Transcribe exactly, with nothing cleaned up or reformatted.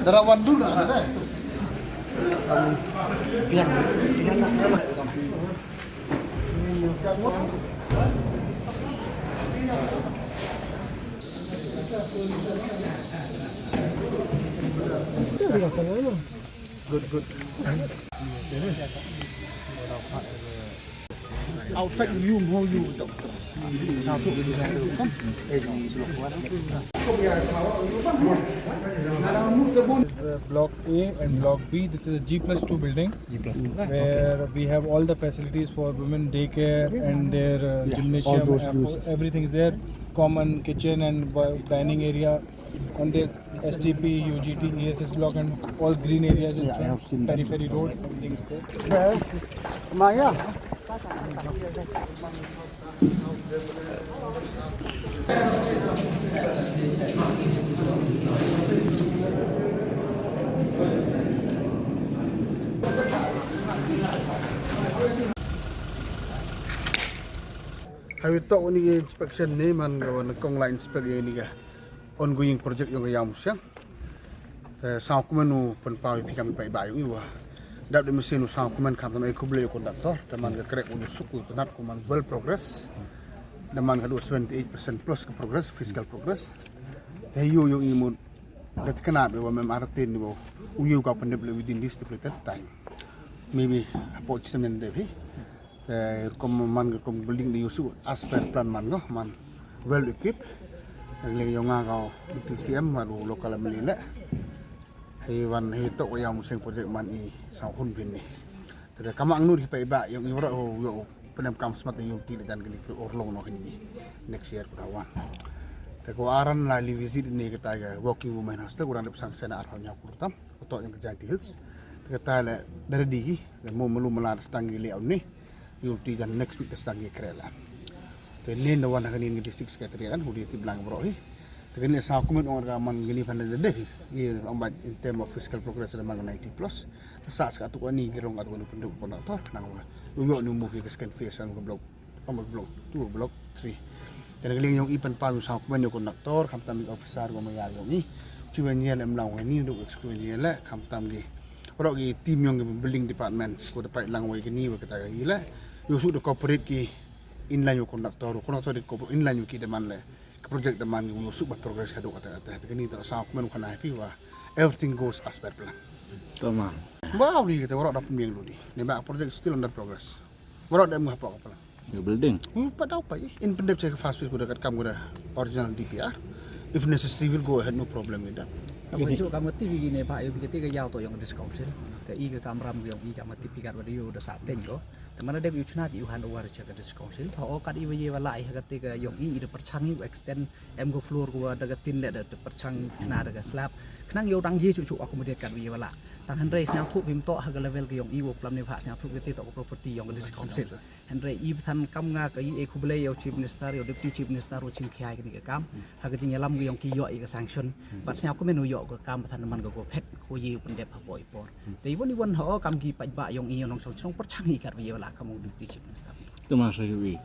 Dara wan dura ada. Good, good. Outside you, how you. This is, uh, block A and block B. This is a G plus two building. G plus two. Where we have all the facilities for women daycare and their, uh, gymnasium. Everything is there. Common kitchen and dining area. And there's S T P, U G T, E S S block, and all green areas in front. Periphery road, everything is there. Maya. Hawi tok uni inspection ni man ka wan kong la inspect ïa ni ka ongoing project ïong ka Ïawmusiang. Te sngewkmen u pynpaw ïa phi kam paidbah ïong i wa dap da machine u sngewkmen kam tam ai khublei u conductor te man ka krek u suk u tnat ku man well progress. Da man ka du seventy eight percent plus ka progress, physical progress. Te ïu ïong i mut da te kena be wa mem artin ni bo u ïu ka pyndep le within this stipulated time. Maybe hapoh chisem nen de phi. Te kum man ka kum building da ïu suk as per plan man ko man well equipped. Leng ïong nga ka Deputy C M ma du local M L A le. Hei wan hei tok ïa Ïawmusiang project man i sngewkmen phin ni. Te ka mang nu ki paidbah ïong i wara ho ïo pynem kam smat ïong ti le jan kini urlong no kini next year ku da wan. Te ko aran la li visit ni kata ka working women hostel kurang dep sanction ar hal nyaw kurtam. Ko tok ïong ka Jaintia Hills. Te kata le dari digi mo melu mela stang gi le ni. Ïu ti jan next week te stang ïa kre la. Te nin da wan ha kani ngi district secretary kan hudi ti blang bro hi. Te kani sa kumen ong ka man gini pan da de hi. Ïa ong ba in term of physical progress da man ninety plus. Te sa ska tu ani ki rong atu ni penduk conductor nang wa. Ïu ïu ni move ka second phase an ka block. Ong block two block three. Te ngi ling ïong i pan pa sa kumen ïong conductor kam tam officer ko ma ïa ïong i. Chi wen ïa le mlang wa ni du exclude ïa le kam tam gi. Rok i team ïong i building departments ko da pai lang wa i kini wa kata ka i le. Ïu su da cooperate ki inline wa conductor, wa conductor di ko inline wa ki da man le. Ka project da man ïu su ba progress ka do kata kata. Te kini ta sa kumen u kana happy wa everything goes as per plan. Tamam. Wow, ni kata warok da pembiang lu di. Ni ba project still under progress. Warok da em ngapa ka plan. New building. Hmm, pa dau pa ye. In pendep check fast food kuda kat kam kuda original D P R. If necessary, we'll go ahead, no problem with that. Ka bynta kam ka T V ne ba ïu ka ti ka ïaw to ïong ka district council. Ka i ka kamram ïong i kam ka T V kat wa ïu da sa teng ko. Te mana dep ïu chna ïu hand over cha ka district council. Tho o kat i wa ye wa la i ha ka ti ka ïong i i da perchang i extend em ko floor ko wa da ka tin le da perchang chna da ka slab. Khnang ïu dang ye chu chu accommodate kat wa ye wa la. Tang hynrei sñiawthuh bym toh ha ka level ka ïong i wa klam ne ba sñiawthuh ka ti to ka property ïong ka district council. Hynrei i bthan kam nga ka i e khublei ïa u Chief Minister, ïa u Deputy Chief Minister u chim khia ïa kane ka kam. Ha ka jingïalam ka ïong ki ïoh ïa ka sanction. Bad sñiaw kumne u ïoh ka kam bthan man ka go phet ko ïa u pyndep hapoh i por. Te i won i won ha o kam ki paidbah ïong i ïa nongshong shnong pyrchang i kat ba ïa la kam u Deputy Chief Minister. Te ma sa ïa u i.